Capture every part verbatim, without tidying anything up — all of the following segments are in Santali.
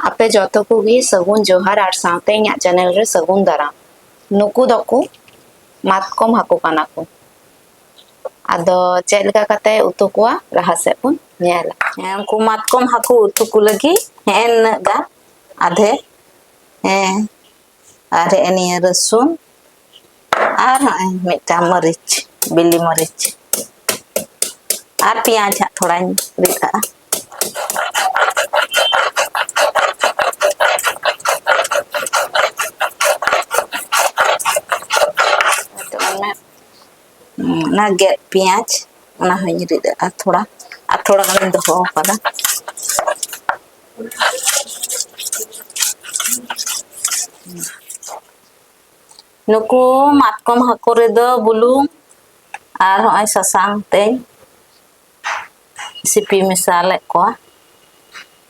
ᱟᱯᱮ ᱡᱚᱛᱚ ᱠᱚᱜᱮ ᱥᱟᱹᱜᱩᱱ ᱡᱚᱦᱟᱨ ᱟᱨ ᱥᱟᱶᱛᱮ ᱤᱧᱟᱹᱜ ᱪᱮᱱᱮᱞ ᱨᱮ ᱥᱟᱹᱜᱩᱱ ᱫᱟᱨᱟᱢ᱾ ᱱᱩᱠᱩ ᱫᱚᱠᱚ ᱢᱟᱛᱠᱚᱢ ᱦᱟᱹᱠᱩ ᱠᱟᱱᱟ ᱠᱚ᱾ ᱟᱫᱚ ᱪᱮᱫ ᱞᱮᱠᱟ ᱠᱟᱛᱮ ᱩᱛᱩ ᱠᱚᱣᱟ, ᱞᱟᱦᱟ ᱥᱮᱫ ᱵᱚᱱ ᱧᱮᱞᱟ᱾ ᱦᱮᱸ, ᱩᱱᱠᱩ ᱢᱟᱛᱠᱚᱢ ᱦᱟᱹᱠᱩ ᱩᱛᱩ ᱠᱚ ᱞᱟᱹᱜᱤᱫ ᱦᱮᱸ ᱱᱤᱱᱟᱹᱜ ᱜᱟᱱ ᱟᱫᱷᱮ, ᱦᱮᱸ, ᱟᱨ ᱦᱮᱸ ᱱᱤᱭᱟᱹ ᱨᱟᱹᱥᱩᱱ, ᱟᱨ ᱦᱚᱸᱜᱼᱚᱭ ᱢᱤᱫᱴᱟᱝ ᱢᱟᱹᱨᱤᱪ, ᱵᱤᱞᱤ ᱢᱟᱹᱨᱤᱪ, ᱟᱨ ᱯᱮᱸᱭᱟᱡᱽ ᱦᱟᱸᱜ ᱛᱷᱚᱲᱟᱧ ᱨᱤᱫ ᱟᱜᱼᱟ᱾ ᱚᱱᱟ ᱜᱮᱫ ᱯᱮᱸᱭᱟᱡᱽ, ᱚᱱᱟ ᱦᱚᱸᱧ ᱨᱤᱫ ᱟᱜᱼᱟ ᱛᱷᱚᱲᱟ, ᱟᱨ ᱛᱷᱚᱲᱟ ᱜᱟᱱᱤᱧ ᱫᱚᱦᱚ ᱟᱠᱟᱫᱟ᱾ ᱱᱩᱠᱩ ᱢᱟᱛᱠᱚᱢ ᱦᱟᱹᱠᱩ ᱨᱮᱫᱚ ᱵᱩᱞᱩᱝ ᱟᱨ ᱦᱚᱸᱜᱼᱚᱭ ᱥᱟᱥᱟᱝ ᱛᱮᱧ ᱥᱤᱯᱤ ᱢᱮᱥᱟ ᱞᱮᱫ ᱠᱚᱣᱟ᱾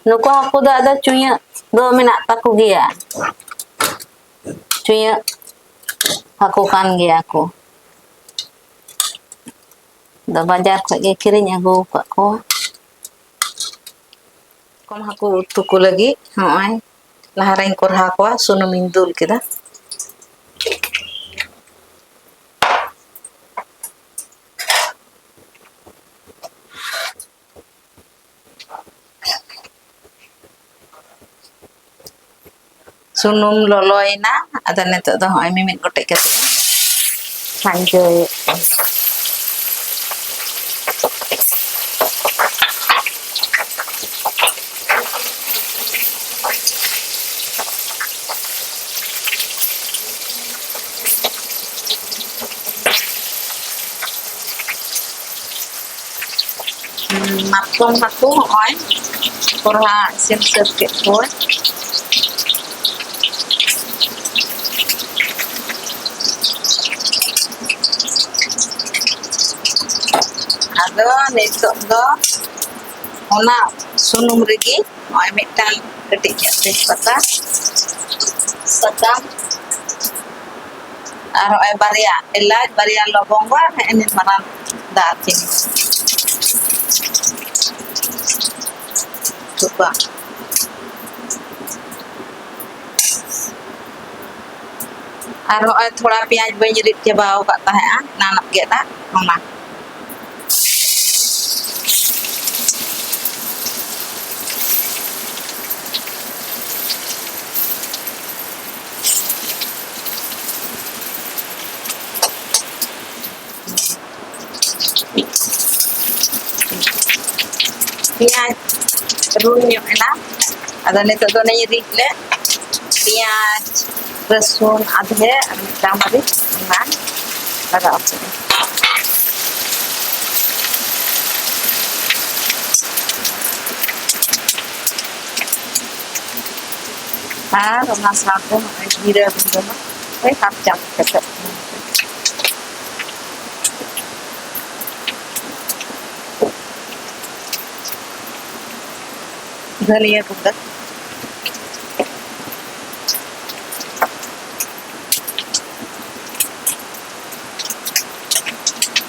ᱱᱩᱠᱩ ᱦᱟᱹᱠᱩ ᱫᱚ ᱟᱫᱚ ᱪᱩᱭᱟᱹᱜ ᱫᱚ ᱢᱮᱱᱟᱜ ᱛᱟᱠᱚ ᱜᱮᱭᱟ, ᱪᱩᱭᱟᱹᱜ ᱦᱟᱹᱠᱩ ᱠᱟᱱ ᱜᱮᱭᱟ ᱠᱚ᱾ ᱫᱚ ᱵᱟᱡᱟᱨ ᱠᱷᱚᱱ ᱜᱮ ᱠᱤᱨᱤᱧ ᱟᱹᱜᱩ ᱟᱠᱟᱫ ᱠᱚᱣᱟ᱾ ᱠᱚᱢ ᱦᱟᱹᱠᱩ ᱩᱛᱩ ᱠᱚ ᱞᱟᱹᱜᱤᱫ ᱱᱚᱜᱼᱚᱭ ᱞᱟᱦᱟ ᱨᱮᱧ ᱠᱚᱨᱦᱟ ᱠᱚᱣᱟ, ᱥᱩᱱᱩᱢᱤᱧ ᱫᱩᱞ ᱠᱮᱫᱟ᱾ ᱥᱩᱱᱩᱢ ᱞᱚᱞᱚᱭᱮᱱᱟ, ᱟᱫᱚ ᱱᱤᱛᱚᱜ ᱫᱚ ᱦᱚᱸᱜᱼᱚᱭ ᱢᱤᱢᱤᱫ ᱜᱚᱴᱮᱡ ᱠᱟᱛᱮ ᱠᱷᱟᱸᱡᱚᱭᱮᱫ ᱠᱚᱣᱟ᱾ ᱢᱟᱛᱠᱚᱢ ᱦᱟᱹᱠᱩ ᱦᱚᱸᱜᱼᱚᱭ ᱠᱚᱨᱦᱟ ᱤᱥᱤᱱ ᱥᱟᱹᱛ ᱠᱮᱫ ᱠᱚᱣᱟᱹᱧ᱾ ᱟᱫᱚ ᱱᱤᱛᱚᱜ ᱫᱚ ᱚᱱᱟ ᱥᱩᱱᱩᱢ ᱨᱮᱜᱮ ᱱᱚᱜᱼᱚᱭ ᱢᱤᱫᱴᱟᱝ ᱠᱟᱹᱴᱤᱡ ᱧᱚᱜ ᱛᱮᱡᱽᱯᱟᱛᱟ ᱥᱟᱠᱟᱢ ᱟᱨ ᱱᱚᱜᱼᱚᱭ ᱵᱟᱨᱭᱟ ᱮᱞᱟᱪ, ᱵᱟᱨᱭᱟ ᱞᱚᱵᱚᱝᱜᱚ ᱟᱨ ᱱᱮᱜᱼᱮ ᱱᱤᱱ ᱢᱟᱨᱟᱝ ᱫᱟᱨᱪᱤᱱᱤ ᱛᱷᱩᱯᱟ᱾ ᱟᱨ ᱱᱚᱜᱼᱚᱭ ᱛᱷᱚᱲᱟ ᱯᱮᱸᱭᱟᱡᱽ ᱵᱟᱹᱧ ᱨᱤᱫ ᱪᱟᱵᱟ ᱟᱠᱟᱫ ᱛᱟᱦᱮᱸᱜᱼᱟ, ᱮᱱᱟᱱᱚᱜ ᱜᱮᱫ ᱟᱜ, ᱚᱱᱟ᱾ ᱯᱮᱸᱭᱟᱡᱽ ᱨᱩᱱ ᱧᱚᱜ ᱮᱱᱟ᱾ ᱟᱫᱚ ᱱᱤᱛᱚᱜ ᱫᱚ ᱚᱱᱮᱧ ᱨᱤᱫ ᱞᱮᱫ ᱯᱮᱸᱭᱟᱡᱽ, ᱨᱟᱹᱥᱩᱱ ᱟᱫᱷᱮ ᱟᱨ ᱢᱤᱫᱴᱟᱝ ᱢᱟᱹᱨᱤᱪ, ᱚᱱᱟ ᱞᱟᱜᱟᱣ ᱠᱮᱫᱟ᱾ ᱟᱨ ᱚᱱᱟ ᱥᱟᱶᱛᱮ ᱱᱚᱜᱼᱚᱭ ᱡᱤᱨᱟᱹ ᱜᱩᱸᱰᱟᱹ ᱦᱚᱸ ᱳᱭ half ᱪᱟᱢᱚᱪ ᱠᱟᱛᱮ᱾ ᱫᱷᱟᱹᱱᱤᱭᱟᱹ ᱜᱩᱸᱰᱟᱹ᱾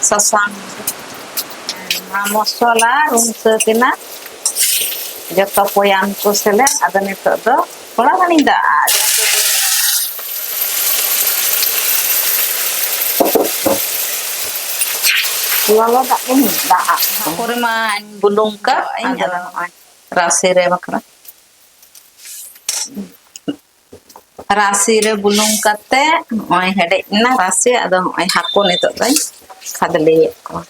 ᱥᱟᱥᱟᱝ᱾ ᱱᱚᱣᱟ ᱢᱚᱥᱞᱟ ᱨᱩᱱ ᱥᱟᱹᱛ ᱮᱱᱟ᱾ ᱡᱚᱛᱚ ᱯᱚᱭᱟᱱ ᱠᱚ ᱥᱮᱞᱮᱫ᱾ ᱟᱫᱚ ᱱᱤᱛᱚᱜ ᱫᱚ ᱛᱷᱚᱲᱟ ᱜᱟᱱᱤᱧ ᱫᱟᱜ ᱟᱜᱼᱟ᱾ ᱞᱚᱞᱚ ᱫᱟᱜ ᱤᱧ ᱫᱟᱜ ᱟᱜᱼᱟ᱾ ᱯᱚᱨᱤᱢᱟᱱ ᱵᱩᱞᱩᱝ ᱠᱟᱜ ᱟᱹᱧ, ᱟᱫᱚ ᱱᱚᱜᱼᱚᱭ ᱨᱟᱥᱮ ᱨᱮ ᱵᱟᱠᱷᱨᱟ᱾ ᱨᱟᱥᱮ ᱨᱮ ᱵᱩᱞᱩᱝ ᱠᱟᱛᱮ ᱱᱚᱜᱼᱚᱭ ᱦᱮᱰᱮᱡ ᱮᱱᱟ ᱨᱟᱥᱮ᱾ ᱟᱫᱚ ᱱᱚᱜᱼᱚᱭ ᱦᱟᱹᱠᱩ ᱱᱤᱛᱚᱜ ᱫᱚᱧ ᱠᱷᱟᱫᱽᱞᱮᱭᱮᱫ ᱠᱚᱣᱟ᱾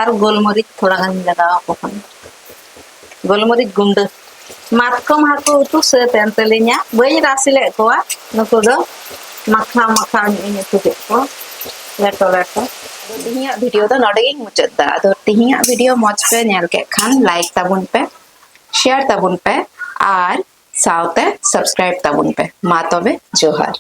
ᱟᱨ ᱜᱳᱞᱢᱚᱨᱤᱪ ᱛᱷᱚᱲᱟ ᱜᱟᱱ ᱞᱟᱜᱟᱣ ᱟᱠᱚ ᱠᱟᱱᱟ, ᱜᱳᱞᱢᱚᱨᱤᱪ ᱜᱩᱸᱰᱟᱹ᱾ ᱢᱟᱛᱠᱚᱢ ᱦᱟᱹᱠᱩ ᱩᱛᱩ ᱥᱟᱹᱛ ᱮᱱ ᱛᱟᱹᱞᱤᱧᱟ᱾ ᱵᱟᱹᱧ ᱨᱟᱥᱮ ᱞᱮᱫ ᱠᱚᱣᱟ, ᱱᱩᱠᱩ ᱫᱚ ᱢᱟᱠᱷᱟᱣ ᱢᱟᱠᱷᱟᱣ ᱧᱚᱜ ᱤᱧ ᱩᱛᱩ ᱠᱮᱫ ᱠᱚᱣᱟ, ᱞᱮᱴᱚ ᱞᱮᱴᱚ᱾ ᱟᱫᱚ ᱛᱮᱦᱮᱧᱟᱜ ᱵᱷᱤᱰᱤᱭᱳ ᱫᱚ ᱱᱚᱰᱮ ᱜᱤᱧ ᱢᱩᱪᱟᱹᱫ ᱫᱟ᱾ ᱟᱫᱚ ᱛᱮᱦᱮᱧᱟᱜ ᱵᱷᱤᱰᱤᱭᱳ ᱢᱚᱡᱽ ᱯᱮ ᱧᱮᱞ ᱠᱮᱫ ᱠᱷᱟᱱ, ᱞᱟᱭᱤᱠ ᱛᱟᱵᱚᱱ ᱯᱮ, ᱥᱮᱭᱟᱨ ᱛᱟᱵᱚᱱ ᱯᱮ ᱟᱨ ᱥᱟᱶᱛᱮ ᱥᱟᱵᱥᱠᱨᱟᱭᱤᱵ ᱛᱟᱵᱚᱱ ᱯᱮ᱾ ᱢᱟ ᱛᱚᱵᱮ, ᱡᱚᱦᱟᱨ᱾